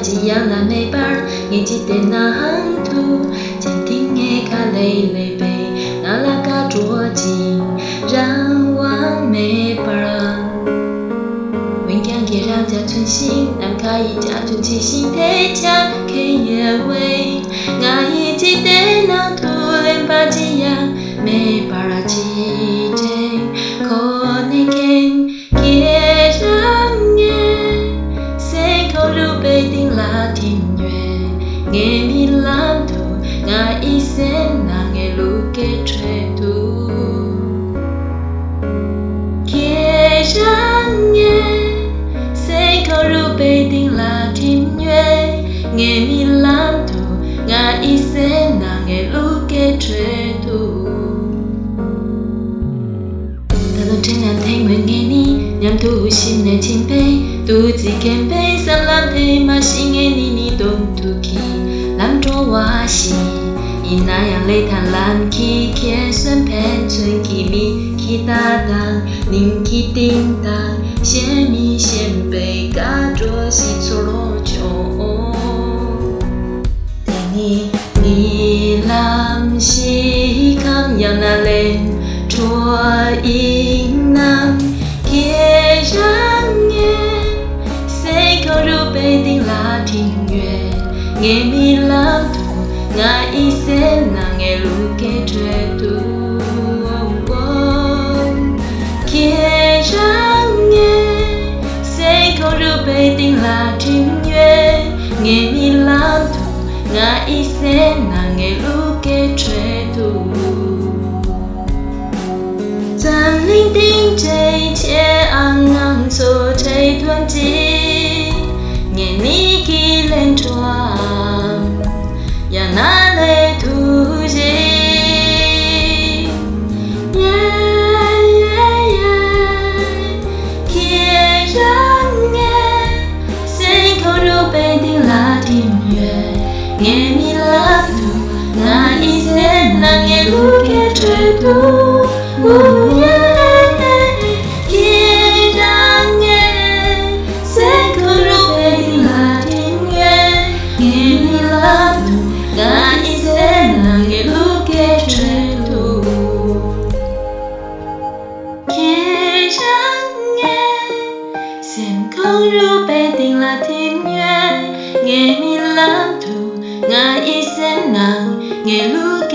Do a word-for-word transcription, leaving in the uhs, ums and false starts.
ཅི་ཡང་ན་མེད་པར་ངའི་འཇིག་རྟེན་ནང་དུ། བྱམས་སྙིང་ངའི་ཁ་ལས་ལེན་པས་ང་ལ་དགའ་སྤྲོ་ཅིང་རང་དབང་མེད་པར། འོན་ཀྱང་ཁྱེད་རང་འཇའ་ཚོན་བཞིན། ནམ་མཁའ་ཡི་འཇའ་ཚོན་ཇི་བཞིན་དེ་ཀྱང་ཁྱེད་ཡལ་བས། ང་ཡི་འཇིག་རྟེན་ནང་དུ་གླེན་པ་ཅི་ཡང་མེད་པར་ཅི་དྲན་ཁོ་ནས་མཁྱེན། ཁྱེད་རང་ངའི་སེམས་ཁོང་རུས་པའི་གཏིང་ལ་ཐིམ་ཡོད། ངའི་རྨི་ལམ་དུ་ང་ཡི་སེམས་ནང་ངའི་གླུ་སྐད་འཕྲོད་འདུག་ཁྱེད་རང་ངའི་སེམས་ཁོང་རུས་པའི་གཏིང་ལ་ཐིམ་ཡོད། ངའི་རྨི་ལམ་དུ་ང་ཡི་སེམས་ནང་ངའི་གླུ་སྐད་འཕྲོད་འདུག་ད་དུང་དྲན་ན་དེ་སྔོན་ངེད་གཉིས་མཉམ་དུ་ཞིང་ནས་ཕྱིན་པའི། ཏོག་ཙམ་ཁེངས་པའི་སེམས་ལམ་དེ་མ་ཤེས་ངེད་གཉིས་ནི་གདོང་ཐུག་གི་ལམ་འགྲོ་བ་ཞིག་ཡིན་ན་ཡང་ལས་དང་ལམ་གྱི་ཁྱད་གསོད་ཕན་ཚུན་གྱི་མིག་གི་ལྟ་སྟངས། སྙིང་གི་གཏིང་དང་ཤེས་མི་ཤེས་པའི་དགའ་སྤྲོ་ཞིག་ཚོར་བྱུང་། དེ་ནི་རྨི་ལམ་ཞིག་གམ་ཡང་ན་གླེན་བྲོ་ཡིན་ནམ། ཁྱེད་རང་ངའི་སེམས་ཁོང་རུས་པའི་གཏིང་ལ་ཐིམ་ཡོད། ངའི་རྨི་ལམ་དུ་ང་ཡི་སེམས་ནང་ངའི་གླུ་སྐད་འཕྲོད་འདུག་ཁྱེད་རང་ངའི་སེམས་ཁོང་རུས་པའི་གཏིང་ལ་ཐིམ་ཡོད། ངའི་རྨི་ལམ་དུ་ང་ཡི་སེམས་ནང་ངའི་གླུ་སྐད་འཕྲོད་འདུག་འཛམ་གླིང་སྟེང་ཆེས་ཆེ་ཨང་ང་ཚོ་ཁྲེལ་དོན་ཅིག་ངེད་གཉིས་ཀྱི་གླེན་བྲོའམ། ཡང་ན་ལས་ཐུགས་རྗེ། ཡེ་ཡེ་ཡེ། ཁྱེད་རང་ངའི་སེམས་ཁོང་རུས་པའི་གཏིང་ལ་ཐིམ་ཡོད། ངའི་རྨི་ལམ་དུ་ང་ཡི་སེམས་ནང་ངའི་གླུ་སྐད་འཕྲོད་འདུག་ཨུ་ཡེ། ཁྱེད་རང་ངའི་སེམས་ཁོང་རུས་པའི་གཏིང་ལ་ཐིམ་ཡོད། ངའི་རྨི་ལམ་དུ་ང་ཡི་སེམས་ནང་ངའི་གླུ་སྐད་འཕྲོད་འདུག་ཁྱེད་རང་ངའི་སེམས་ཁོང་རུས་པའི་གཏིང་ལ་ཐིམ་ཡོད། ངའི་རྨི་ལམ་དུ་ང་ཡི་སེམས་ནང་ངའི་གླུ་